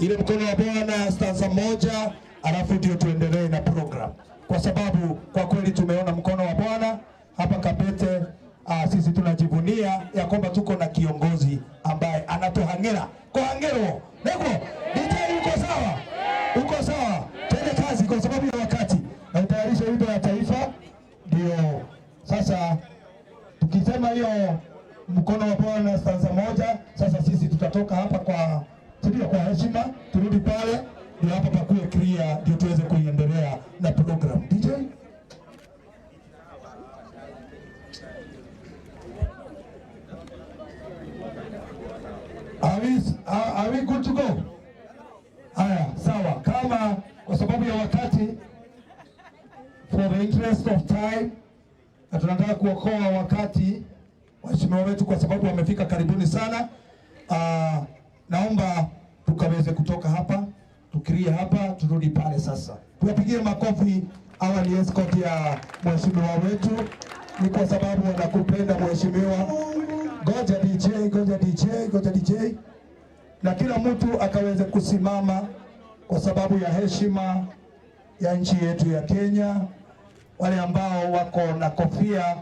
Ile mkono wa Bwana stanza moja, alafu ndio tuendelee na program, kwa sababu kwa kweli tumeona mkono wa Bwana hapa Kabete. Sisi tunajivunia ya kwamba tuko na kiongozi ambaye anatuhangera kohangero neko. DJ, uko sawa? Uko sawa? Twende kazi kwa sababu ya wakati, na utayarishe wimbo wa taifa. Ndio sasa tukisema hiyo mkono wa Bwana stanza moja, sasa sisi tutatoka hapa kwa, ndio, kwa heshima turudi pale, ndio hapa pakuwe clear, ndio tuweze kuiendelea na program. DJ. Are we good to go? Haya, sawa. Kama kwa sababu ya wakati, for the interest of time, na tunataka kuokoa wakati waheshimiwa wetu kwa sababu wamefika karibuni sana. Naomba tukaweze kutoka hapa, tukirie hapa, turudi pale sasa. Tuwapigie makofi. Hawa ni escort ya mheshimiwa wetu, ni kwa sababu wanakupenda mheshimiwa. Goja DJ, goja DJ, goja DJ, na kila mtu akaweze kusimama kwa sababu ya heshima ya nchi yetu ya Kenya. Wale ambao wako na kofia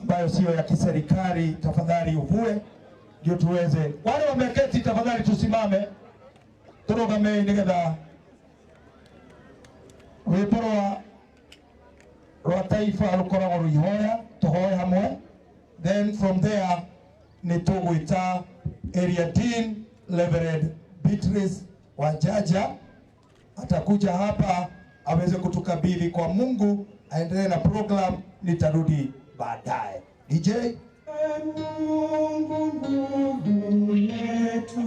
ambayo sio ya kiserikali, tafadhali uvue ndio tuweze. Wale wameketi, tafadhali tusimame turugame nigetha rwimbo rwa taifa rukoragwo ruihoya, tuhoe hamwe, then from there ni tugwita Area Dean Reverend Beatrice Wanjaja atakuja hapa aweze kutukabidhi kwa Mungu, aendelee na program. Nitarudi baadaye. DJ. Mungu nguvu yetu.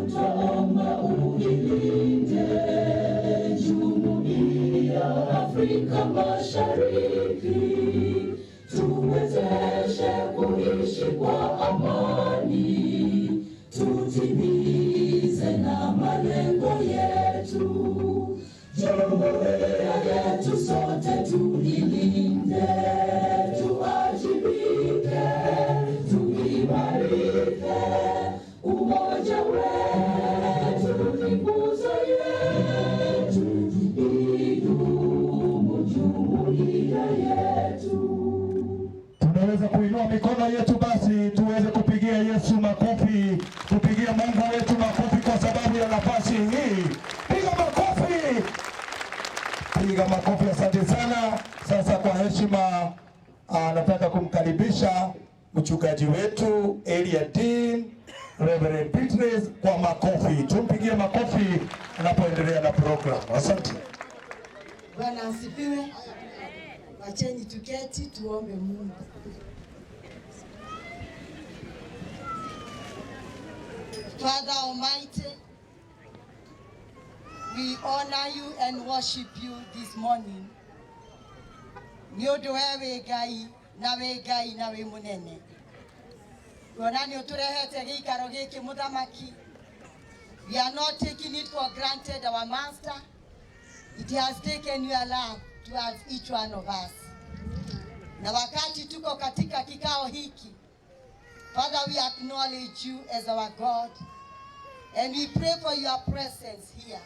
Twaomba uilinde Jumuiya Afrika Mashariki, tuwezeshe kuishi kwa amani, tutimize na malengo yetu. Jumuiya yetu sote tuilinde, tuwajibike, tuimarike. Umoja wetu ni nguzo yetu, idumu jumuiya yetu. Tunaweza kuinua mikono yetu basi tuweze kupigia Yesu makofi, tupigie Mungu wetu makofi kwa sababu ya nafasi hii. Piga makofi, piga makofi. Asante sana. Sasa kwa heshima, nataka kumkaribisha mchungaji wetu Area Dean Reverend Beatrice kwa makofi. Tumpigie makofi anapoendelea na program. Asante. Bwana asifiwe. Wacheni tuketi tuombe Mungu. Father Almighty, we honor you and worship you this morning. Nĩ ũndũ we wĩ Ngai na wĩ Ngai na wĩ mũnene. Kuona nĩ ũtũrehete gĩikaro gĩkĩ mũthamaki. We are not taking it for granted, our master. It has taken your love towards each one of us. Na wakati tuko katika kikao hiki, Father, we acknowledge you as our God and we pray for your presence here.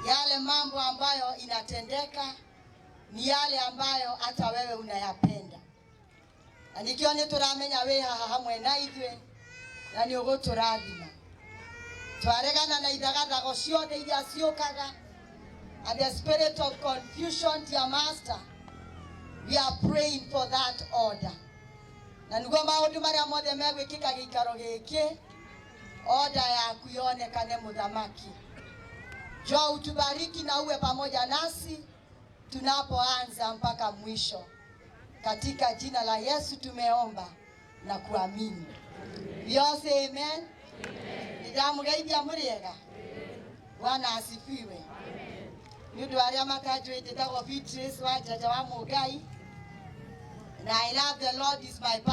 Yale mambo ambayo inatendeka ni yale ambayo hata wewe unayapenda. Na nikio nĩ tũramenya wĩ haha hamwe na ithuĩ na nĩ ũgũtũrathima. Twaregana na ithagathago ciothe iria ciũkaga and the spirit of confusion, dear master. We are praying for that order. Na niguo maũndũ marĩa mothe megwĩkĩka gĩikaro gĩkĩ, order yaku yonekane mũthamaki. Njoo utubariki na uwe pamoja nasi tunapoanza mpaka mwisho. Katika jina la Yesu tumeomba na kuamini. We all say amen. Nĩndamũgeithia mũrĩega. Bwana asifiwe. Nĩ ũndũ wa arĩa matanjũĩ, njĩtagwo Beatrice wa Njaja wa Mũngai. And I love the Lord is my pastor.